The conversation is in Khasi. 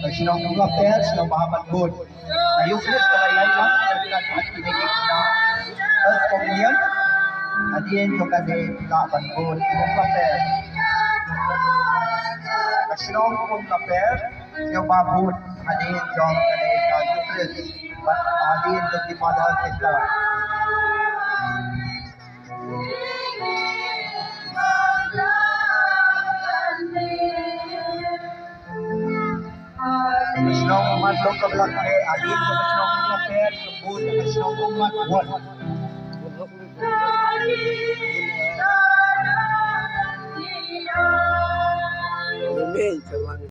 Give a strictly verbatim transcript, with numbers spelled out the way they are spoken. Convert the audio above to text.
Shnong Umlaper, shnong ba hap ban bud. Ka Eucharist ka la ïaid lang, ka la ïaid lang. First communion. Hadien jong kane phi lah ban bud, Umlaper. Ka shnong Umlaper, shnong ba bud. Hadien jong kane ka Eucharist. Bad hadien jong ki Father Sister. Shnong Ummat Dongkablak ne, hadien jong shnong Ummat Dongkablak, shnong Ummat Wan. Amen.